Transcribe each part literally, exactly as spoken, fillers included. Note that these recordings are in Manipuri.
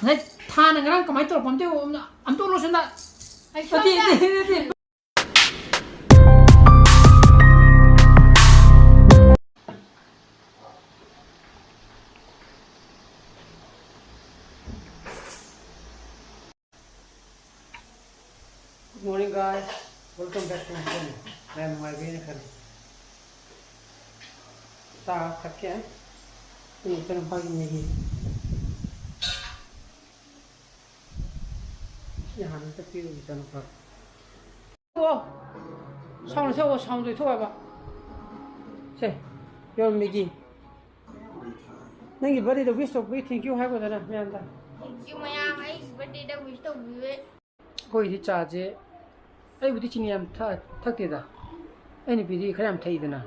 ꯉꯁꯥꯏ ꯊꯥꯅ ꯉꯔꯥꯡ ꯀꯃꯥꯏꯅ ꯇꯧꯔꯛꯄ ꯑꯝꯇ ꯌꯦꯡꯉꯣ, ꯑꯝꯇ, ꯑꯝꯇ ꯎꯠꯂꯣ ꯁꯣꯝꯗ꯫ ꯑꯩ ꯅꯠꯇꯦ, ꯁꯣꯝꯗ꯫ ꯅꯠꯇꯦ, ꯅꯠꯇꯦ꯫ Good morning, guys. Welcome back to my channel. ꯃꯌꯥꯝ ꯅꯨꯡꯉꯥꯏꯕꯤꯔꯤꯅ ꯈꯜꯂꯤ꯫ ꯆꯥ ꯊꯛꯀꯦ꯫ ꯑꯩ ꯏꯆꯥꯅꯨꯄꯥꯒꯤ ꯃꯦꯒꯤ꯫ ꯁꯤ ꯍꯥꯟꯅ ꯑꯝꯇ ꯄꯤꯔꯨꯒꯦ ꯏꯆꯥꯅꯨꯄꯥ꯫ ꯑꯣ, sound ꯁꯦ, ꯑꯣ, sound ꯗꯣ ꯊꯣꯛꯑꯦꯕ꯫ ꯁꯦ, your ꯃꯦꯒꯤ꯫ ꯅꯪꯒꯤ birthday ꯗ wish ꯇꯧꯕꯒꯤ thank you ꯍꯥꯏꯒꯣꯗꯅ ꯃꯌꯥꯝꯗ꯫ Thank you ꯃꯌꯥꯝ, ꯑꯩꯒꯤ birthday ꯗ wish ꯇꯧꯕꯤꯕꯩ꯫ ꯑꯩꯈꯣꯏꯗꯤ ꯆꯥꯁꯦ, ꯑꯩꯕꯨꯗꯤ ꯆꯤꯅꯤ ꯌꯥꯝ ꯊꯛ-, ꯊꯛꯇꯦꯗ꯫ ꯑꯩ ꯅꯨꯄꯤꯗꯤ ꯈꯔ ꯌꯥꯝ ꯊꯛꯏꯗꯅ꯫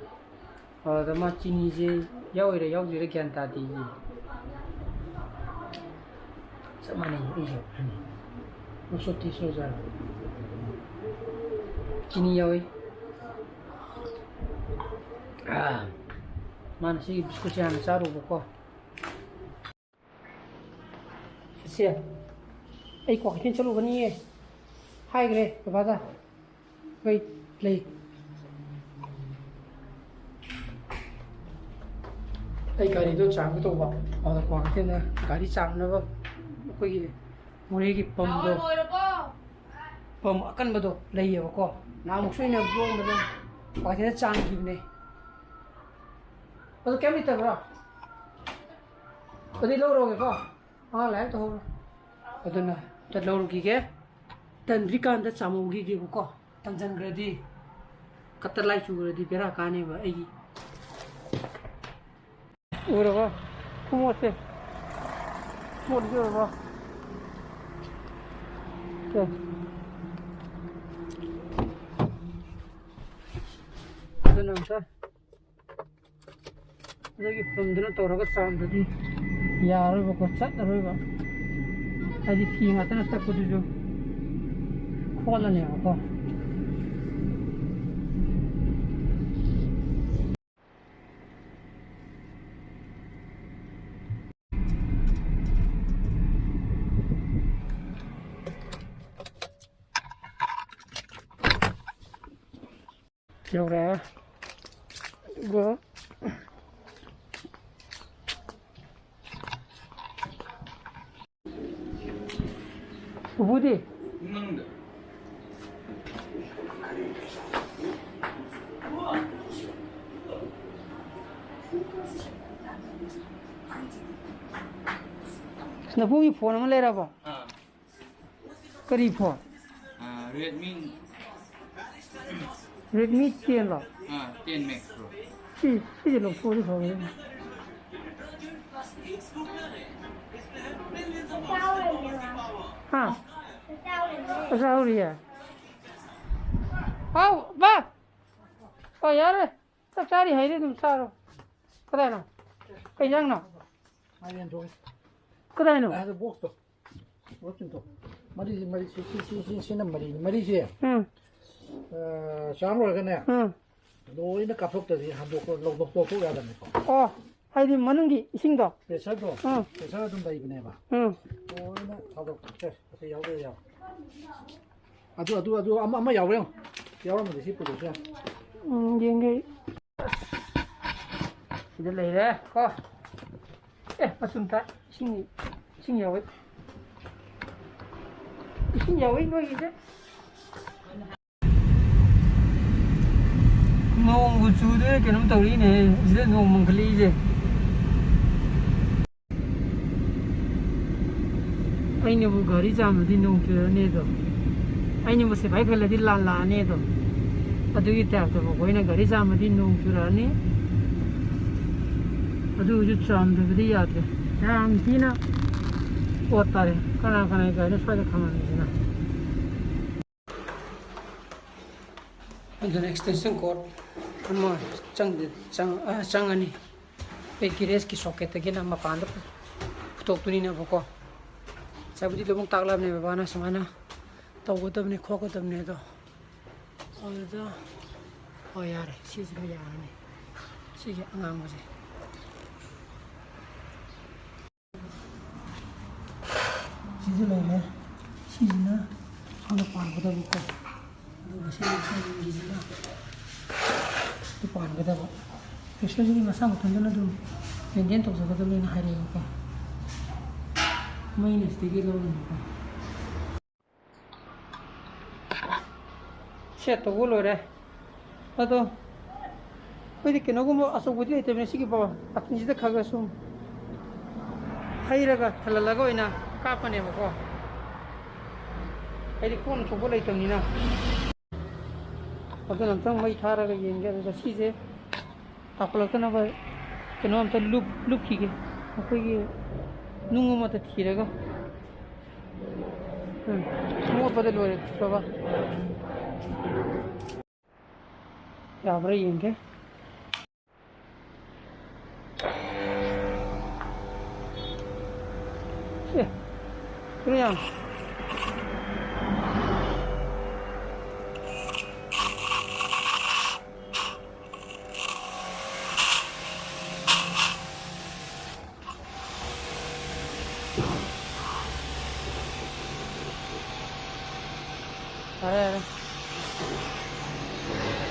ꯑꯗꯨꯗ ꯃꯥ ꯆꯤꯅꯤꯁꯦ ꯌꯥꯎꯔꯤꯔꯥ ꯌꯥꯎꯗ꯭ꯔꯤꯔꯥ ꯒ꯭ꯌꯥꯟ ꯇꯥꯗꯦꯌꯦ꯫ ꯆꯞ ꯃꯥꯟꯅꯩ, ꯑꯩꯁꯨ ꯈꯪꯉꯤ꯫ ꯃꯁꯛꯇꯤ ꯁꯣꯏꯖꯥꯔ꯫ ꯆꯤꯅꯤ ꯌꯥꯎꯏ꯫ ꯑꯥ꯫ ꯃꯥꯅ ꯁꯤꯒꯤ ꯕꯤꯁꯀꯨꯠꯁꯦ ꯍꯥꯟꯅ ꯆꯥꯔꯨꯕꯀꯣ꯫ ꯁꯦ, ꯑꯩ ꯀ꯭ꯋꯥꯀꯩꯊꯦꯜ ꯆꯠꯂꯨꯒꯅꯤꯌꯦ꯫ ꯍꯥꯏꯈ꯭ꯔꯦ ꯕꯕꯥꯗ꯫ ꯍꯣꯏ, ꯂꯩ꯫ ꯑꯩ ꯒꯥꯔꯤꯗꯣ ꯆꯥꯝꯒꯦ ꯇꯧꯕ꯫ ꯑꯗꯨꯗ ꯀ꯭ꯋꯥꯀꯩꯊꯦꯜꯗ ꯒꯥꯔꯤ ꯆꯥꯝꯅꯕ ꯑꯩꯈꯣꯏꯒꯤ ꯃꯣꯔꯦꯒꯤ ꯄꯝꯗꯣ, ꯄꯝ ꯑꯀꯟꯕꯗꯣ ꯂꯩꯌꯦꯕꯀꯣ꯫ ꯅꯍꯥꯟꯃꯨꯛꯁꯨ ꯑꯩꯅ ꯌꯣꯟꯕꯗ ꯀ꯭ꯋꯥꯀꯩꯊꯦꯜꯗ ꯆꯥꯝꯈꯤꯕꯅꯦ꯫ ꯑꯗꯨ ꯀꯩꯝ ꯂꯩꯇꯕ꯭ꯔꯣ? ꯑꯗꯨꯗꯤ ꯂꯧꯔꯒꯦꯀꯣ꯫ ꯑꯉꯥꯡ ꯂꯥꯏꯔꯤꯛ ꯇꯧꯍꯧꯔꯣ꯫ ꯑꯗꯨꯅ ꯑꯝꯇ ꯂꯧꯔꯨꯈꯤꯒꯦ꯫ ꯇꯟꯗ꯭ꯔꯤꯀꯥꯟꯗ ꯆꯥꯝꯍꯧꯈꯤꯒꯦꯕꯀꯣ꯫ ꯇꯟꯁꯤꯟꯈ꯭ꯔꯗꯤ, ꯀꯠꯇ ꯂꯥꯏ ꯆꯨꯈ꯭ꯔꯗꯤ ꯕꯦꯔꯥ ꯀꯥꯅꯦꯕ ꯑꯩꯒꯤ꯫ ꯎꯔꯕ? ꯈꯨꯃꯣꯠꯁꯦ꯫ ꯃꯣꯠꯂꯤꯁꯦ ꯎꯔꯕ? ꯁꯦ꯫ ꯑꯗꯨꯅ ꯑꯝꯇ ꯑꯗꯨꯒꯤ ꯄꯝꯗꯨꯅ ꯇꯧꯔꯒ ꯆꯥꯝꯗ꯭ꯔꯗꯤ ꯌꯥꯔꯔꯣꯏꯕꯀꯣ, ꯆꯠꯂꯔꯣꯏꯕ꯫ ꯍꯥꯏꯗꯤ ꯐꯤ ꯉꯥꯛꯇꯅ ꯇꯛꯄꯗꯨꯁꯨ ꯈꯣꯠꯂꯅꯦꯕꯀꯣ꯫ ꯌꯧꯔꯛꯑꯦ꯫ ꯑꯗꯨꯒ ꯄꯨꯄꯨꯗꯤ? ꯏꯃꯨꯡꯗ꯫ ꯅꯄꯨꯒꯤ ꯐꯣꯟ ꯑꯃ ꯂꯩꯔꯕꯣ? ꯑꯥ꯫ ꯀꯔꯤ ꯐꯣꯟ? ꯑꯥ, Redmi꯫ Redmi ten ꯂꯣ? ꯑꯥ, ten Max Pro꯫ ꯁꯤ, ꯁꯤꯁꯦ ꯂꯧꯊꯣꯛꯑꯗꯤ ꯐꯒꯗꯕꯅꯤ꯫ ꯍꯥ? ꯆꯥꯛ ꯆꯥꯍꯧꯔꯤꯌꯦ? ꯍꯥꯎ, ꯕꯥ! ꯑꯣ, ꯌꯥꯔꯦ꯫ ꯆꯥꯛ ꯆꯥꯔꯤ ꯍꯥꯏꯔꯦ, ꯑꯗꯨꯝ ꯆꯥꯔꯣ꯫ ꯀꯗꯥꯏꯅꯣ? ꯀꯩ ꯏꯟꯖꯥꯡꯅꯣ? ꯃꯥꯏꯔꯦꯟ ꯊꯣꯡꯉꯦ꯫ ꯀꯗꯥꯏꯅꯣ? ꯑꯗꯨ box ꯇꯣ꯫ ꯄꯨꯂꯞ ꯆꯤꯡꯊꯣꯛ꯫ ꯃꯔꯤꯁꯤ, ꯃꯔꯤ, ꯁꯤ, ꯁꯤ, ꯁꯤ, ꯁꯤꯅ ꯃꯔꯤꯅꯤ꯫ ꯃꯔꯤꯁꯦ, ꯎꯝ꯫ ꯑ, ꯆꯥꯝ ꯂꯣꯏꯔꯒꯅꯦ, ꯎꯝ꯫ ꯂꯣꯏꯅ ꯀꯥꯞꯊꯣꯛꯇ꯭ꯔꯗꯤ ꯍꯟꯗꯣꯛꯄ, ꯂꯧꯊꯣꯛ, ꯂꯧꯊꯣꯛ ꯌꯥꯗꯕꯅꯤꯀꯣ꯫ ꯑꯣ, ꯍꯥꯏꯗꯤ ꯃꯅꯨꯡꯒꯤ ꯏꯁꯤꯡꯗꯣ? Pressure ꯗꯣ, ꯎꯝ꯫ Pressure ꯑꯗꯨꯝ ꯂꯩꯕꯅꯦꯕ꯫ ꯎꯝ꯫ ꯂꯣꯏꯅ ꯊꯥꯗꯣꯛ-, ꯁꯦ, ꯑꯁꯤ ꯌꯥꯎꯗ ꯌꯥꯎ꯫ ꯑꯗꯨ, ꯑꯗꯨ, ꯑꯗꯨ ꯑꯃ, ꯑꯃ ꯌꯥꯎꯕ꯭ꯔꯥ ꯌꯦꯡꯉꯨ꯫ ꯌꯥꯎꯔꯝꯃꯗꯤ ꯁꯤ ꯄꯨꯊꯣꯛꯁꯨ ꯌꯥꯅꯤ꯫ ꯎꯝ, ꯌꯦꯡꯒꯦ꯫ ꯁꯤꯗ ꯂꯩꯔꯦ ꯀꯣ꯫ ꯑꯦ, ꯃꯆꯨꯝ ꯇꯥꯏ꯫ ꯏꯁꯤꯡ, ꯏꯁꯤꯡ ꯌꯥꯎꯋꯤ꯫ ꯏꯁꯤꯡ ꯌꯥꯎꯋꯤ ꯅꯣꯏꯒꯤꯁꯦ꯫ ꯅꯣꯡꯕꯨ ꯆꯨꯗꯣꯏꯔꯥ ꯀꯩꯅꯣꯝ ꯇꯧꯔꯤꯅꯦ ꯁꯤꯗ ꯅꯣꯡ ꯃꯪꯈꯠꯂꯛꯏꯁꯦ꯫ ꯑꯩꯅꯕꯨ ꯒꯥꯔꯤ ꯆꯥꯝꯃꯗꯤ ꯅꯣꯡ ꯆꯨꯔꯛꯑꯅꯤ ꯑꯗꯣ, ꯑꯩꯅꯕꯨ ꯁꯤꯐꯥꯏ ꯈꯜꯂꯗꯤ ꯂꯥꯟ ꯂꯥꯛꯑꯅꯤ ꯑꯗꯣ, ꯑꯗꯨꯒꯤ type ꯇꯕꯨ ꯑꯩꯈꯣꯏꯅ ꯒꯥꯔꯤ ꯆꯥꯝꯃꯗꯤ ꯅꯣꯡ ꯆꯨꯔꯛꯑꯅꯤ꯫ ꯑꯗꯨ ꯑꯣꯏꯔꯁꯨ ꯆꯥꯝꯗꯕꯗꯤ ꯌꯥꯗ꯭ꯔꯦ, ꯌꯥꯝ ꯊꯤꯅ ꯑꯣꯠ ꯇꯥꯔꯦ꯫ ꯀꯅꯥ ꯀꯅꯥꯒꯤ ꯒꯥꯔꯤꯅꯣ ꯁ꯭ꯋꯥꯏꯗ ꯈꯥꯝꯃꯝꯃꯤꯁꯤꯅ? ꯑꯗꯨꯅ extension cord ꯑꯃ ꯆꯪꯗ-, ꯆꯪ-, ꯑ, ꯆꯪꯉꯅꯤ꯫ ꯑꯩꯈꯣꯏ garage ꯀꯤ socket ꯇꯒꯤꯅ ꯃꯄꯥꯟꯗ ꯄꯨ-, ꯄꯨꯊꯣꯛꯇꯣꯏꯅꯤꯅꯦꯕꯀꯣ꯫ ꯉꯁꯥꯏꯕꯨꯗꯤ ꯂꯣꯏꯅꯃꯛ ꯇꯥꯛꯂꯛꯑꯕꯅꯦ ꯕꯕꯥꯅ, ꯁꯨꯃꯥꯏꯅ ꯇꯧꯒꯗꯕꯅꯤ ꯈꯣꯠꯀꯗꯕꯅꯤ ꯑꯗꯣ꯫ ꯑꯗꯨꯗ, ꯑꯣ, ꯌꯥꯔꯦ, ꯁꯤꯁꯤꯃ ꯌꯥꯔꯅꯤ꯫ ꯁꯤꯒꯤ ꯑꯉꯥꯡꯕꯁꯦ꯫ ꯁꯤꯁꯨ ꯂꯩꯔꯦ꯫ ꯁꯤꯁꯤꯅ ꯁꯣꯝꯗ ꯄꯥꯟꯒꯗꯕꯀꯣ꯫ ꯑꯗꯨꯒ ꯁꯤ ꯁꯤꯒꯤꯁꯤꯅ ꯄꯥꯟꯒꯗꯕ꯫ ꯄ꯭ꯔꯦꯁꯔꯁꯤꯗꯤ ꯃꯁꯥ ꯃꯊꯟꯇꯅ ꯑꯗꯨꯝ ꯃꯦꯟꯇꯦꯟ ꯇꯧꯖꯒꯗꯕꯅꯤꯅ ꯍꯥꯏꯔꯛꯑꯦꯕꯀꯣ꯫ ꯃꯩꯅ ꯁꯤꯗꯒꯤ ꯂꯧꯔꯅꯤꯀꯣ꯫ ꯁꯦꯠ ꯇꯧꯕ ꯂꯣꯏꯔꯦ꯫ ꯑꯗꯣ ꯑꯩꯈꯣꯏꯗꯤ ꯀꯩꯅꯣꯒꯨꯝꯕ ꯑꯆꯧꯕꯗꯤ ꯂꯩꯇꯕꯅꯤꯅ ꯁꯤꯒꯤ ꯄꯥ-, ꯄꯥꯇꯤꯁꯤꯗ ꯈꯔ ꯈꯔ ꯁꯨꯝ ꯍꯩꯔꯒ ꯊꯜꯍꯜꯂꯒ ꯑꯣꯏꯅ ꯀꯥꯞꯄꯅꯦꯕꯀꯣ꯫ ꯍꯥꯏꯗꯤ ꯀꯣꯟ ꯊꯣꯛꯄ ꯂꯩꯇꯕꯅꯤꯅ꯫ ꯑꯗꯨꯅ ꯑꯝꯇꯪ ꯃꯩ ꯊꯥꯔꯒ ꯌꯦꯡꯒꯦ꯫ ꯑꯗꯨꯒ ꯁꯤꯁꯦ ꯇꯥꯎꯈꯠꯂꯛꯇꯅꯕ ꯀꯩꯅꯣ ꯑꯝꯇ ꯂꯨꯞ-, ꯂꯨꯞꯈꯤꯒꯦ꯫ ꯑꯩꯈꯣꯏꯒꯤ ꯅꯨꯡ ꯑꯃꯇ ꯊꯤꯔꯒ꯫ ꯎꯝ, ꯃꯣꯠꯄꯗ ꯂꯣꯏꯔꯦ, ꯕꯕꯥ꯫ ꯌꯥꯕ꯭ꯔꯥ ꯌꯦꯡꯒꯦ꯫ ꯑꯦ, ꯀꯩꯅꯣ ꯌꯥꯝ꯫ ꯌꯥꯔꯦ, ꯌꯥꯔꯦ꯫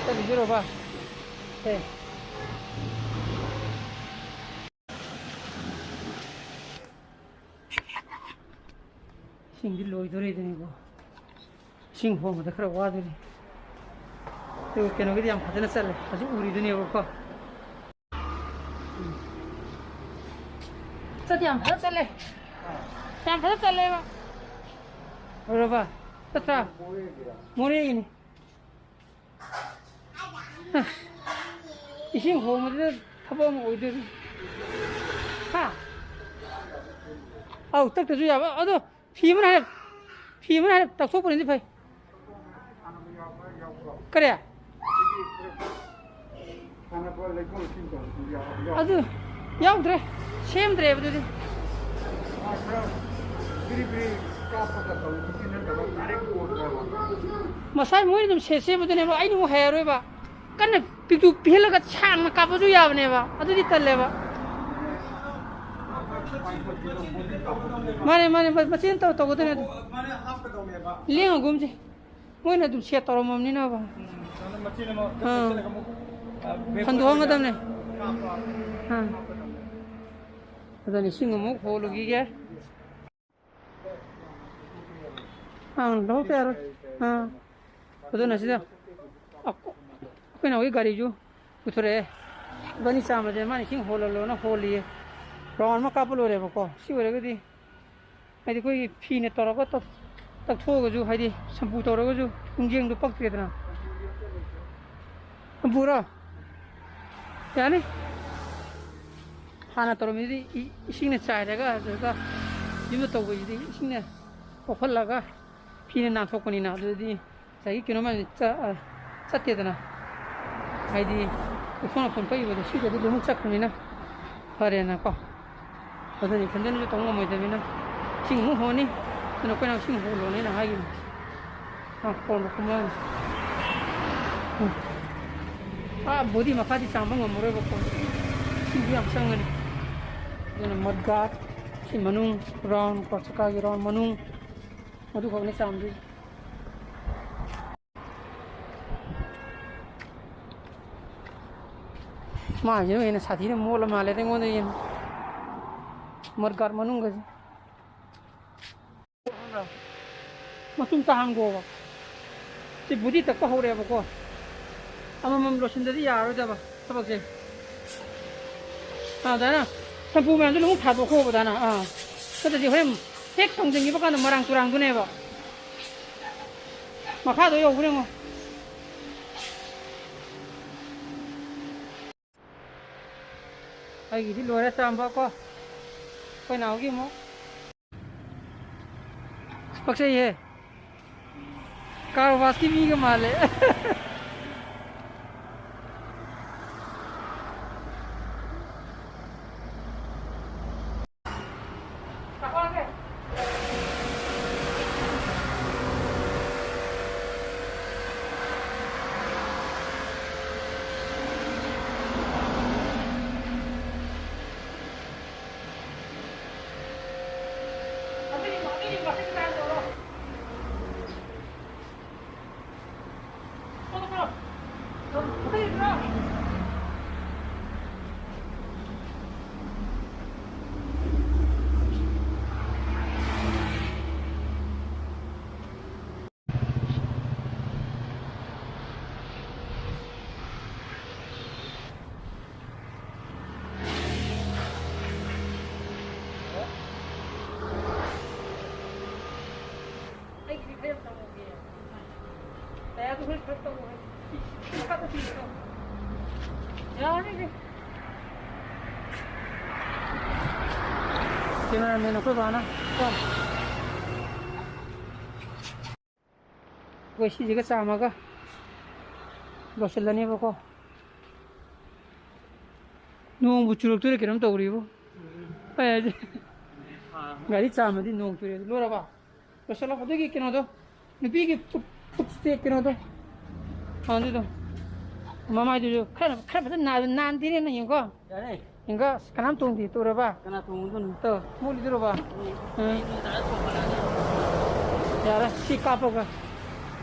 ꯆꯠꯂꯨꯁꯤꯔꯣ, ꯕꯥ? ꯁꯦ꯫ ꯏꯁꯤꯡꯗꯤ ꯂꯣꯏꯗꯣꯔꯦꯗꯨꯅꯤꯀꯣ꯫ ꯏꯁꯤꯡ ꯍꯣꯟꯕꯗ ꯈꯔ ꯋꯥꯗꯣꯔꯤ꯫ ꯑꯗꯨꯒ ꯀꯩꯅꯣꯒꯤꯗꯤ ꯌꯥꯝ ꯐꯖꯅ ꯆꯠꯂꯦ, ꯍꯧꯖꯤꯛ ꯎꯔꯤꯗꯨꯅꯦꯕꯀꯣ꯫ ꯆꯠꯇꯤ ꯌꯥꯝ ꯐꯖ ꯆꯠꯂꯦ꯫ ꯌꯥꯝ ꯐꯖ ꯆꯠꯂꯦꯕ꯫ ꯎꯔꯕ? ꯆꯠꯇ꯭ꯔꯥ? ꯃꯣꯔꯦꯒꯤꯅꯤ꯫ ꯍ꯫ ꯏꯁꯤꯡ ꯍꯣꯟꯕꯗꯨꯗ ꯊꯕꯛ ꯑꯃ ꯑꯣꯏꯗꯣꯏꯅꯤ꯫ ꯍꯥ? ꯑꯧ, ꯇꯛꯇꯁꯨ ꯌꯥꯕ꯫ ꯑꯗꯣ ꯐꯤ ꯑꯃꯅ ꯍꯥꯏꯔꯞ, ꯐꯤ ꯑꯃꯅ ꯍꯥꯏꯔꯞ ꯇꯛꯊꯣꯛꯄꯅꯗꯤ ꯐꯩ꯫ ꯀꯔꯤ? ꯑꯗꯨ ꯌꯥꯎꯗ꯭ꯔꯦ, ꯁꯦꯝꯗ꯭ꯔꯦꯕ ꯑꯗꯨꯗꯤ꯫ ꯉꯁꯥꯏ ꯃꯣꯏꯅ ꯑꯗꯨꯝ ꯁꯦ-, ꯁꯦꯝꯕꯗꯨꯅꯦꯕ, ꯑꯩꯅ ꯑꯃꯨꯛ ꯍꯩꯔꯔꯣꯏꯕ꯫ ꯀꯟꯅ ꯄꯤꯛꯇꯨ ꯄꯤꯍꯜꯂꯒ ꯁꯥꯡꯅ ꯀꯥꯞꯄꯁꯨ ꯌꯥꯕꯅꯦꯕ, ꯑꯗꯨꯗꯤ ꯇꯜꯂꯦꯕ꯫ ꯃꯥꯅꯦ, ꯃꯥꯅꯦ, ꯃ-, ꯃꯆꯤꯟ ꯇꯧ-, ꯇꯧꯒꯗꯣꯏꯅꯦ ꯑꯗꯨ꯫ ꯂꯦꯡꯉꯒꯨꯝꯁꯦ꯫ ꯃꯣꯏꯅ ꯑꯗꯨꯝ ꯁꯦꯠ ꯇꯧꯔꯝꯃꯕꯅꯤꯅꯕ꯫ ꯎꯝ, ꯑꯗꯨ ꯃꯆꯤꯟ ꯑꯃ ꯑꯥ꯫ ꯆꯠꯁꯤꯜꯂꯒ ꯑꯃꯨꯛ ꯍꯟꯗꯣꯛꯍꯟꯒꯗꯕꯅꯦ꯫ ꯑꯥ꯫ ꯑꯗꯨꯅ ꯏꯁꯤꯡ ꯑꯃꯨꯛ ꯍꯣꯜꯂꯨꯈꯤꯒꯦ꯫ ꯑꯪ, ꯂꯧꯍꯧꯗ ꯌꯥꯔꯣꯏ꯫ ꯑꯥ꯫ ꯑꯗꯨꯅ ꯁꯤꯗ ꯑꯩꯈꯣꯏ ꯅꯥꯎꯒꯤ ꯒꯥꯔꯤꯁꯨ ꯄꯨꯊꯣꯔꯛꯑꯦ꯫ ꯏꯕꯥꯅꯤ ꯆꯥꯝꯕꯁꯦ ꯃꯥꯅ ꯏꯁꯤꯡ ꯍꯣꯜꯍꯜꯂꯣꯅ ꯍꯣꯜꯂꯤꯌꯦ꯫ ꯔꯥꯎꯟ ꯑꯃ ꯀꯥꯞꯄ ꯂꯣꯏꯔꯦꯕꯀꯣ꯫ ꯁꯤ ꯑꯣꯏꯔꯒꯗꯤ ꯍꯥꯏꯗꯤ ꯑꯩꯈꯣꯏꯒꯤ ꯐꯤꯅ ꯇꯧꯔꯒ ꯇꯛ-, ꯇꯛꯊꯣꯛꯑꯒꯁꯨ, ꯍꯥꯏꯗꯤ ꯁꯝꯄꯨ ꯇꯧꯔꯒꯁꯨ ꯄꯨꯡꯖꯦꯡꯗꯣ ꯄꯛꯇ꯭ꯔꯦꯗꯅ꯫ ꯁꯝꯄꯨꯔꯣ? ꯌꯥꯅꯤ꯫ ꯍꯥꯟꯅ ꯇꯧꯔꯝꯃꯤꯗꯨꯗꯤ ꯏ-, ꯏꯁꯤꯡꯅ ꯆꯥꯏꯔꯒ ꯑꯗꯨꯒ ꯌꯨꯝꯗ ꯇꯧꯕꯁꯤꯗꯤ ꯏꯁꯤꯡꯅ ꯀꯣꯛꯍꯜꯂꯒ ꯐꯤꯅ ꯅꯥꯟꯊꯣꯛꯄꯅꯤꯅ ꯑꯗꯨꯗꯤ ꯉꯁꯥꯏꯒꯤ ꯀꯩꯅꯣ ꯃꯌꯥꯝꯁꯦ ꯆ-, ꯑ, ꯆꯠꯇꯦꯗꯅ꯫ ꯍꯥꯏꯗꯤ ꯎꯐꯨꯟ ꯋꯥꯐꯨꯟ ꯄꯛꯏꯕꯗꯣ ꯁꯤꯗꯗꯤ ꯂꯣꯏꯅꯃꯛ ꯆꯠꯈ꯭ꯔꯕꯅꯤꯅ ꯐꯔꯦꯅꯀꯣ꯫ ꯑꯗꯨꯅ ꯏꯊꯟꯗꯅꯁꯨ ꯇꯧ ꯉꯝꯃꯣꯏꯗꯕꯅꯤꯅ ꯏꯁꯤꯡ ꯑꯃꯨꯛ ꯍꯣꯟꯅꯤ꯫ ꯑꯗꯨꯅ ꯑꯩꯈꯣꯏꯅ ꯏꯁꯤꯡ ꯍꯣꯜꯂꯣꯅ ꯑꯩꯅ ꯍꯥꯏꯈꯤꯕꯅꯤ꯫ ꯑ, ꯍꯣꯟꯕ ꯀꯨꯝꯍꯟ-, ꯎꯝ꯫ ꯑꯥ, ꯕꯣꯗꯤ ꯃꯈꯥꯗꯤ ꯆꯥꯝꯕ ꯉꯝꯃꯔꯣꯏꯕꯀꯣ꯫ ꯏꯁꯤꯡꯁꯨ ꯌꯥꯝ ꯆꯪꯒꯅꯤ꯫ ꯑꯗꯨꯅ ꯃꯗ ꯒꯥꯔꯗ, ꯁꯤ ꯃꯅꯨꯡ ꯔꯥꯎꯟ ꯀꯣ, ꯆꯀꯥꯒꯤ ꯔꯥꯎꯟ ꯃꯅꯨꯡ, ꯑꯗꯨꯈꯛꯅꯤ ꯆꯥꯝꯗꯣꯏꯁꯦ꯫ ꯃꯥꯁꯤꯅ ꯍꯦꯟꯅ ꯁꯥꯊꯤꯅ ꯃꯣꯠꯂ ꯃꯥꯜꯂꯦꯗ ꯑꯩꯉꯣꯟꯗ ꯌꯦꯡꯉꯨ꯫ ꯃꯗ ꯒꯥꯔꯗ ꯃꯅꯨꯡꯒꯁꯦ꯫ ꯃꯇꯨꯝ ꯇꯥꯍꯟꯈꯣꯕ꯫ ꯁꯤ ꯕꯨꯗꯤ ꯇꯛꯄ ꯍꯧꯔꯛꯑꯦꯕꯀꯣ꯫ ꯑꯃꯃꯝ ꯂꯣꯏꯁꯤꯟꯗꯗꯤ ꯌꯥꯔꯔꯣꯏꯗꯕ ꯊꯕꯛꯁꯦ꯫ ꯑꯥ, ꯑꯗꯨꯃꯥꯏꯅ ꯁꯝꯄꯨ ꯃꯌꯥꯝꯗꯣ ꯂꯣꯏꯅ ꯊꯥꯗꯣꯛꯈꯣꯕ ꯑꯗꯨꯃꯥꯏꯅ꯫ ꯑꯥ꯫ ꯅꯠꯇ꯭ꯔꯗꯤ ꯍꯣꯔꯦꯟ ꯍꯦꯛ ꯀꯪꯁꯤꯟꯈꯤꯕ ꯀꯥꯟꯗ ꯃꯔꯥꯡ ꯇꯨꯔꯥꯡꯗꯨꯅꯦꯕ꯫ ꯃꯈꯥꯗꯣ ꯌꯧꯈ꯭ꯔꯦ ꯌꯦꯡꯉꯣ꯫ ꯑꯩꯒꯤꯗꯤ ꯂꯣꯏꯔꯦ ꯆꯥꯝꯕ ꯀꯣ꯫ ꯑꯩꯈꯣꯏ ꯅꯥꯎꯒꯤ ꯑꯃꯨꯛ꯫ ꯄꯛꯆꯩꯍꯦ꯫ ꯀꯥꯔ ꯋꯥꯁꯀꯤ ꯃꯤꯒ ꯃꯥꯜꯂꯦ꯫ ꯌꯥꯔꯦ꯫ ꯀꯦꯃꯦꯔꯥꯃꯦꯟ ꯑꯩꯈꯣꯏ ꯕꯥꯅ ꯀꯣ꯫ ꯑꯩꯈꯣꯏ ꯁꯤꯁꯤꯒ ꯆꯥꯝꯃꯒ ꯂꯣꯏꯁꯤꯜꯂꯅꯦꯕꯀꯣ꯫ ꯅꯣꯡꯕꯨ ꯆꯨꯔꯛꯇꯣꯏꯔꯥ ꯀꯩꯅꯣꯝ ꯇꯧꯔꯤꯕꯨ꯫ ꯑꯩ ꯍꯥꯏꯁꯦ꯫ ꯒꯥꯔꯤ ꯆꯥꯝꯃꯗꯤ ꯅꯣꯡ ꯆꯨꯔꯦ꯫ ꯂꯣꯏꯔꯕ? ꯂꯣꯏꯁꯤꯜꯂꯣ꯫ ꯑꯗꯨꯒꯤ ꯀꯩꯅꯣꯗꯣ, ꯅꯨꯄꯤꯒꯤ ꯐꯨꯠ, ꯐꯨꯠ ꯁ꯭ꯇꯦꯛ ꯀꯩꯅꯣꯗꯣ꯫ ꯑ, ꯑꯗꯨꯗꯣ꯫ ꯃꯃꯥꯏꯗꯨꯁꯨ ꯈꯔ, ꯈꯔ ꯐꯖꯅ ꯅꯥ-, ꯅꯥꯟꯗꯦꯅꯦ ꯅꯪ ꯌꯦꯡꯉꯨꯀꯣ꯫ ꯌꯥꯔꯦ꯫ ꯌꯦꯡꯉꯨꯀꯣ꯫ ꯑꯁ, ꯀꯅꯥꯝ ꯇꯣꯡꯗꯦ꯫ ꯇꯣꯔꯕ? ꯀꯅꯥ ꯇꯣꯡꯉꯨꯗꯣꯏꯅꯣ? ꯇꯣ, ꯃꯣꯠꯂꯤꯗꯨꯔꯕ? ꯎꯝ꯫ ꯎꯝ꯫ ꯌꯥꯔꯦ, ꯁꯤ ꯀꯥꯞꯄꯒ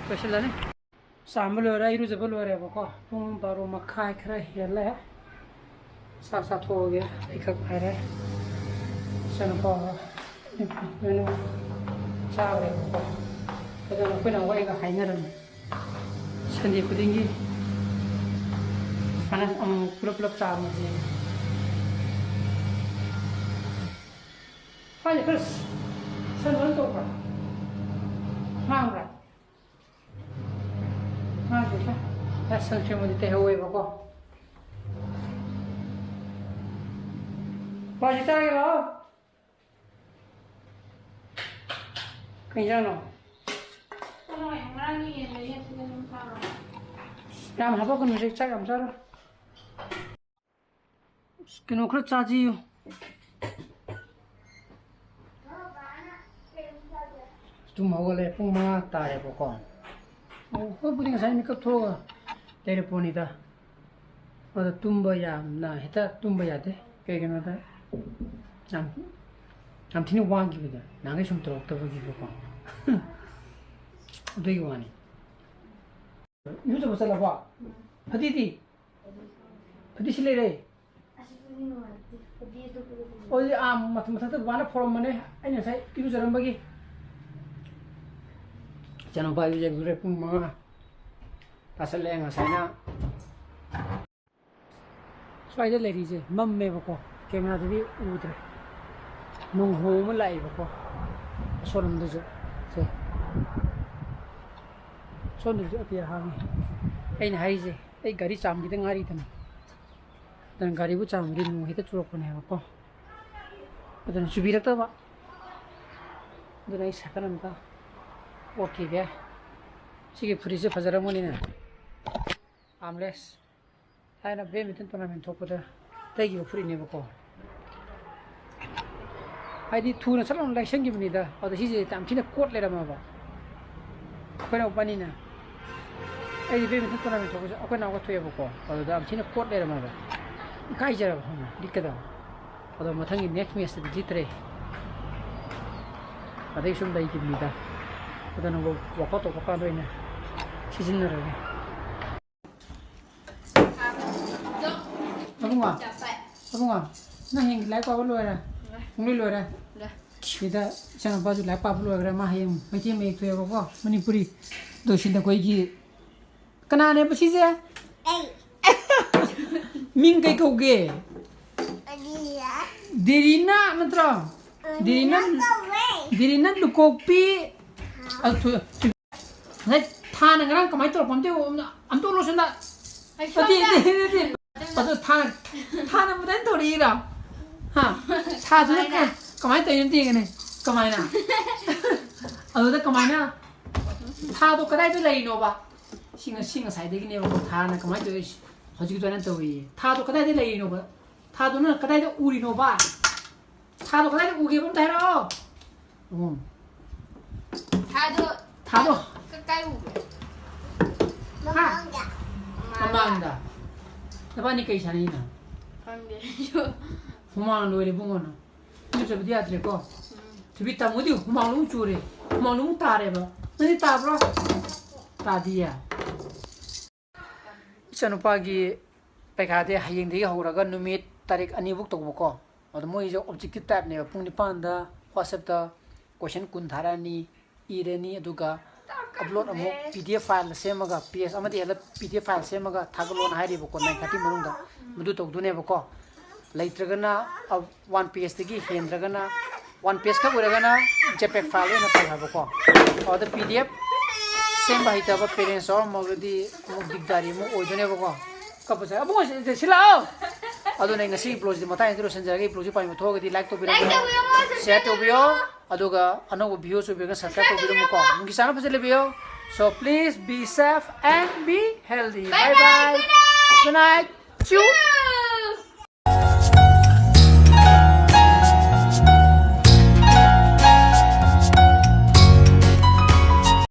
ꯂꯣꯏꯁꯤꯜꯂꯅꯤ꯫ ꯆꯥꯝꯕ ꯂꯣꯏꯔꯦ, ꯏꯔꯨꯖꯕ ꯂꯣꯏꯔꯦꯕꯀꯣ꯫ ꯄꯨꯡ ꯕꯥꯔꯣ ꯃꯈꯥꯏ ꯈꯔ ꯍꯦꯜꯂꯦ꯫ ꯆꯥꯛ ꯆꯥꯊꯣꯛꯑꯒꯦ꯫ ꯑꯩꯈꯛ ꯉꯥꯏꯔꯦ꯫ ꯏꯆꯥꯅꯨꯄꯥ ꯂꯣꯏꯅ ꯆꯥꯈ꯭ꯔꯦꯕꯀꯣ꯫ ꯑꯗꯨꯅ ꯑꯩꯈꯣꯏꯅ ꯋꯥꯔꯤꯒ ꯍꯥꯏꯅꯔꯝꯃꯤ꯫ ꯁꯟꯗꯦ ꯈꯨꯗꯤꯡꯒꯤ ꯁꯨꯃꯥꯏꯅ ꯑꯃꯨꯛ ꯄꯨꯂꯞ ꯄꯨꯂꯞ ꯆꯥꯕꯁꯦ꯫ ꯃꯥꯁꯦ ꯈꯔ ꯁꯟ ꯂꯣꯏꯅ ꯇꯧꯕ꯭ꯔꯥ? ꯉꯥꯡꯕ꯭ꯔꯥ? ꯉꯥꯡꯗꯦꯗ꯫ ꯈꯔ ꯁꯟ ꯁꯦꯝꯕꯗꯤ ꯇꯩꯍꯧꯋꯦꯕꯀꯣ꯫ ꯄꯥꯁꯤ ꯆꯥꯒꯦ ꯂꯥꯛꯑꯣ꯫ ꯀꯩ ꯏꯟꯖꯥꯡꯅꯣ? ꯆꯠꯂꯣ, ꯉꯔꯥꯡꯒꯤ ꯌꯦꯟ ꯂꯩꯌꯦ, ꯑꯁꯤꯗ ꯑꯗꯨꯝ ꯆꯥꯔꯣ꯫ ꯌꯥꯝ ꯍꯥꯄꯛꯀꯅꯨꯁꯦ, ꯆꯥꯛ ꯌꯥꯝ ꯆꯥꯔꯣꯏ꯫ ꯑꯁ, ꯀꯩꯅꯣ ꯈꯔ ꯆꯥꯁꯤꯌꯨ꯫ ꯇꯨꯝ ꯍꯧꯒꯠꯂꯦ, ꯄꯨꯡ ꯃꯉꯥ ꯇꯥꯔꯦꯕꯀꯣ꯫ ꯑꯣ, ꯍꯧꯒꯠꯄꯗꯤ ꯉꯁꯥꯏ ꯃꯤꯀꯞ ꯊꯣꯛꯑꯒ ꯂꯩꯔ ꯄꯣꯠꯅꯤꯗ꯫ ꯑꯗꯣ ꯇꯨꯝꯕ ꯌꯥꯝꯅ ꯍꯦꯛꯇ ꯇꯨꯝꯕ ꯌꯥꯗꯦ꯫ ꯀꯩꯒꯤꯅꯣꯗ ꯌꯥꯝ, ꯌꯥꯝ ꯊꯤꯅ ꯋꯥꯈꯤꯕꯗꯣ, ꯅꯍꯥꯟꯈꯩ ꯁꯨꯝ ꯇꯧꯔꯛꯇꯕꯒꯤꯀꯣ꯫ ꯑꯗꯨꯒꯤ ꯋꯥꯅꯤ꯫ ꯏꯔꯨꯖꯕ ꯆꯠꯂꯕꯣ? ꯐꯗꯤꯗꯤ? ꯐꯗꯤ ꯁꯤ ꯂꯩꯔꯦ꯫ ꯑꯁꯤꯗꯤ ꯅꯨꯡꯉꯥꯏꯇꯦ꯫ ꯐꯗꯤ ꯑꯇꯣꯞꯄꯗ ꯐꯖꯩ꯫ ꯑꯣ, ꯑꯗꯨꯗꯤ ꯑꯥ ꯃꯊꯛ, ꯃꯊꯛꯇ ꯕꯕꯥꯅ ꯐꯧꯔꯝꯕꯅꯦ꯫ ꯑꯩꯅ ꯉꯁꯥꯏ ꯏꯔꯨꯖꯔꯝꯕꯒꯤ꯫ ꯏꯆꯥꯅꯨꯄꯥ ꯏꯔꯨꯖꯈ꯭ꯔꯦ ꯄꯨꯡ ꯃꯉꯥ ꯇꯥꯁꯜꯂꯛꯑꯦ ꯉꯁꯥꯏꯅ꯫ ꯁ꯭ꯋꯥꯏꯗ ꯂꯩꯔꯤꯁꯦ ꯃꯝꯃꯦꯕꯀꯣ, ꯀꯦꯃꯦꯔꯥꯗꯗꯤ ꯎꯗ꯭ꯔꯦ꯫ ꯅꯣꯡꯍꯣꯡ ꯑꯃ ꯂꯥꯛꯑꯦꯕꯀꯣ, ꯑꯁꯣꯔꯝꯗꯁꯨ꯫ ꯁꯦ꯫ ꯁꯣꯝꯗꯁꯨ ꯑꯇꯤꯌꯥ ꯍꯥꯡꯉꯤ꯫ ꯑꯩꯅ ꯍꯥꯏꯔꯤꯁꯦ, ꯑꯩ ꯒꯥꯔꯤ ꯆꯥꯝꯈꯤꯗ ꯉꯥꯏꯔꯤꯗꯅ, ꯑꯗꯨꯅ ꯒꯥꯔꯤꯕꯨ ꯆꯥꯝꯃꯗꯤ ꯅꯣꯡ ꯍꯦꯛꯇ ꯆꯨꯔꯛꯄꯅꯦꯕꯀꯣ꯫ ꯑꯗꯨꯅ ꯆꯨꯕꯤꯔꯛꯇꯕ꯫ ꯑꯗꯨꯅ ꯑꯩ ꯁꯥꯏꯀꯜ ꯑꯝꯇ ꯑꯣꯠꯈꯤꯒꯦ꯫ ꯁꯤꯒꯤ ꯐꯨꯔꯤꯠꯁꯦ ꯐꯖꯔꯝꯒꯅꯤꯅꯦ꯫ ꯑꯥꯔꯝꯂꯦꯁ꯫ ꯊꯥꯏꯅ badminton tournament ꯊꯣꯛꯄꯗ ꯂꯩꯈꯤꯕ ꯐꯨꯔꯤꯠꯅꯦꯕꯀꯣ꯫ ꯍꯥꯏꯗꯤ ꯊꯨꯅ ꯁꯠ ꯂꯥꯎꯅ ꯂꯩꯁꯟꯈꯤꯕꯅꯤꯗ꯫ ꯑꯗꯣ ꯁꯤꯁꯦ ꯌꯥꯝ ꯊꯤꯅ ꯀꯣꯠ ꯂꯩꯔꯝꯃꯕ꯫ ꯑꯩꯈꯣꯏ ꯏꯅꯥꯎꯄꯥꯅꯤꯅ, ꯑꯩꯗꯤ badminton tournament ꯊꯣꯛꯄꯁꯦ ꯑꯩꯈꯣꯏ ꯏꯅꯥꯎꯒ ꯊꯣꯛꯑꯦꯕꯀꯣ꯫ ꯑꯗꯨꯗ ꯌꯥꯝ ꯊꯤꯅ ꯀꯣꯠ ꯂꯩꯔꯝꯃꯕ꯫ ꯏꯀꯥꯏꯖꯔꯕ ꯈꯪꯕ꯭ꯔꯥ? ꯂꯤꯠꯀꯗꯕ꯫ ꯑꯗꯣ ꯃꯊꯪꯒꯤ next matchꯇꯗꯤ ꯂꯤꯠꯇ꯭ꯔꯦ꯫ ꯑꯗꯩ ꯁꯨꯝ ꯂꯩꯈꯤꯕꯅꯤꯗ꯫ ꯑꯗꯣ ꯅꯪꯕꯨ workout ꯇꯧꯕ ꯀꯥꯟꯗ ꯑꯣꯏꯅ ꯁꯤꯖꯤꯟꯅꯔꯒꯦ꯫ ꯑꯕꯨꯡꯉꯣ, ꯑꯕꯨꯡꯉꯣ, ꯅꯪ ꯍꯌꯦꯡ ꯂꯥꯏꯔꯤꯛ ꯄꯥꯕ ꯂꯣꯏꯔꯦ? ꯂꯣꯏꯔꯦ꯫ ꯄꯨꯡꯂꯣꯏ ꯂꯣꯏꯔꯦ? ꯂꯣꯏꯔꯦ꯫ ꯁꯤꯗ ꯏꯆꯥꯅꯨꯄꯥꯁꯨ ꯂꯥꯏꯔꯤꯛ ꯄꯥꯕ ꯂꯣꯏꯈ꯭ꯔꯦ꯫ ꯃꯥ ꯍꯌꯦꯡ ꯃꯩꯇꯩ ꯃꯌꯦꯛ ꯊꯣꯛꯑꯦꯕꯀꯣ, ꯃꯅꯤꯄꯨꯔꯤ꯫ ꯑꯗꯣ ꯁꯤꯗ ꯑꯩꯈꯣꯏꯒꯤ, ꯀꯅꯥꯅꯦꯕ ꯁꯤꯁꯦ? ꯑꯩ꯫ ꯃꯤꯡ ꯀꯩ ꯀꯧꯒꯦ? ꯑꯗꯤꯌꯥ꯫ ꯗꯦꯔꯤꯅꯥ ꯅꯠꯇ꯭ꯔꯣ? ꯑ, ꯗꯦꯔꯤꯅꯥ, ꯗꯦꯔꯤꯅꯥ ꯀꯧꯋꯦ꯫ ꯗꯦꯔꯤꯅꯥ ꯂꯨꯀꯣꯛꯄꯤ꯫ ꯑ, ꯊꯣꯏ-, ꯊꯣꯏ-, ꯉꯁꯥꯏ ꯊꯥꯅ ꯉꯔꯥꯡ ꯀꯃꯥꯏꯅ ꯇꯧꯔꯛꯄ ꯑꯝꯇ ꯌꯦꯡꯉꯣ, ꯑꯝꯇ, ꯑꯝꯇ ꯎꯠꯂꯣ ꯁꯣꯝꯗ꯫ ꯑꯩ ꯅꯠꯇꯦ, ꯁꯣꯝꯗ꯫ ꯅꯠꯇꯦ, ꯅꯠꯇꯦ꯫ ꯑꯗꯣ ꯊꯥ-, ꯊꯥꯅ ꯃꯊꯟ ꯇꯧꯔꯛꯏꯔꯣ? ꯍꯥ? ꯊꯥꯗꯨꯅ ꯀꯃꯥꯏꯅ? ꯀ-, ꯀꯃꯥꯏꯅ ꯇꯧꯔꯤꯅꯣ ꯑꯝꯇ ꯌꯦꯡꯒꯦꯅꯦ꯫ ꯀꯃꯥꯏꯅ? ꯑꯗꯨꯗ ꯀꯃꯥꯏꯅ? ꯊꯥꯗꯣ ꯀꯗꯥꯏꯗ ꯂꯩꯔꯤꯅꯣꯕ? ꯁꯤ ꯉ-, ꯁꯤ ꯉꯁꯥꯏꯗꯒꯤꯅꯦꯕꯀꯣ, ꯊꯥꯅ ꯀꯃꯥꯏꯅ ꯇꯧꯔꯤꯁꯦ? ꯍꯧꯖꯤꯛꯀꯤ ꯑꯗꯨꯃꯥꯏꯅ ꯇꯧꯔꯤꯌꯦ꯫ ꯊꯥꯗꯣ ꯀꯗꯥꯏꯗ ꯂꯩꯔꯤꯅꯣꯕ? ꯊꯥꯗꯣ ꯅꯪ ꯀꯗꯥꯏꯗ ꯎꯔꯤꯅꯣꯕ? ꯊꯥꯗꯣ ꯀꯗꯥꯏꯗ ꯎꯒꯦꯕ ꯑꯝꯇ ꯍꯥꯏꯔꯛꯑꯣ꯫ ꯎꯝ꯫ ꯊꯥꯗꯣ ꯊꯥꯗꯣ꯫ ꯀ-, ꯀꯥꯏ ꯎꯒꯦ? ꯍꯥ? ꯃꯃꯥꯡꯗ꯫ ꯃꯃꯥꯡꯗ꯫ ꯅꯕꯥꯅꯤ ꯀꯩ ꯁꯥꯟꯅꯩꯅꯣ? ꯈꯪꯗꯦ ꯑꯩꯁꯨ꯫ ꯍꯨꯃꯥꯡ ꯂꯣꯏꯔꯦ ꯏꯕꯨꯡꯉꯣ ꯅꯪ꯫ ꯏꯔꯨꯖꯕꯗꯤ ꯌꯥꯗ꯭ꯔꯦꯀꯣ? ꯎꯝ꯫ ꯊꯣꯏꯕꯤ, ꯇꯥꯃꯣꯗꯤ ꯍꯨꯃꯥꯡ ꯂꯣꯏ ꯆꯨꯔꯦ꯫ ꯍꯨꯃꯥꯡ ꯂꯣꯏ ꯇꯥꯔꯦꯕ꯫ ꯅꯪꯗꯤ ꯇꯥꯕ꯭ꯔꯣ? ꯇꯥꯗꯤꯌꯦ꯫ ꯏꯆꯥꯅꯨꯄꯥꯒꯤ ꯄꯩꯈꯥꯗꯤ ꯍꯌꯦꯡꯗꯒꯤ ꯍꯧꯔꯒ ꯅꯨꯃꯤꯠ ꯇꯥꯔꯤꯛ ꯑꯅꯤꯕꯨꯛ ꯇꯧꯕꯀꯣ꯫ ꯑꯗꯣ ꯃꯣꯏꯁꯦ objective typeꯅꯦꯕ꯫ ꯄꯨꯡ ꯅꯤꯄꯥꯟꯗ WhatsAppꯇ question ꯀꯨꯟ ꯊꯥꯔꯛꯑꯅꯤ, ꯏꯔꯅꯤ, ꯑꯗꯨꯒ upload ꯑꯃꯨꯛ PDF file ꯁꯦꯝꯃꯒ, page ꯑꯃꯗ ꯍꯦꯜꯂ PDF file ꯁꯦꯝꯃꯒ ꯊꯥꯒꯠꯂꯣꯅ ꯍꯥꯏꯔꯤꯕꯀꯣ, nine thirty ꯃꯅꯨꯡꯗ꯫ ꯃꯗꯨ ꯇꯧꯗꯣꯏꯅꯦꯕꯀꯣ꯫ ꯂꯩꯇ꯭ꯔꯒꯅ, ꯑ, one pageꯇꯒꯤ ꯍꯦꯟꯗ꯭ꯔꯒꯅ, one page ꯈꯛ ꯑꯣꯏꯔꯒꯅ JPEG file ꯑꯣꯏꯅ ꯇꯧ ꯍꯥꯏꯕꯀꯣ꯫ ꯑꯗ PDF ꯁꯦꯝꯕ ꯍꯩꯇꯕ parents ꯌꯥꯎꯔꯝꯃꯒꯗꯤ ꯑꯃꯨꯛ ꯗꯤꯛꯗꯥꯔꯤ ꯑꯃꯨꯛ ꯑꯣꯏꯗꯣꯏꯅꯦꯕꯀꯣ꯫ ꯀꯞꯄꯁꯦ ꯑꯕꯨꯡꯉꯣ, ꯁꯤ, ꯁꯤ ꯂꯥꯛꯑꯣ꯫ ꯑꯗꯨꯅ ꯉꯁꯤꯒꯤ vlogꯁꯤꯗꯤ ꯃꯇꯥꯡ ꯑꯁꯤꯗ ꯂꯣꯏꯁꯤꯟꯖꯔꯒꯦ꯫ Vlogꯁꯤ ꯄꯥꯝꯕ ꯊꯣꯛꯑꯒꯗꯤ like ꯇꯧꯕꯤꯔꯝꯃꯣ, share ꯇꯧꯕꯤꯌꯣ, ꯑꯗꯨꯒ ꯑꯅꯧꯕ viewers ꯑꯣꯏꯕꯤꯔꯒ subscribe ꯇꯧꯕꯤꯔꯝꯃꯨꯀꯣ꯫ ꯅꯨꯡꯒꯤ ꯆꯥꯅ ꯐꯖꯅ ꯂꯩꯕꯤꯌꯣ꯫ So please be safe and be healthy. Bye bye. Good night. Choo.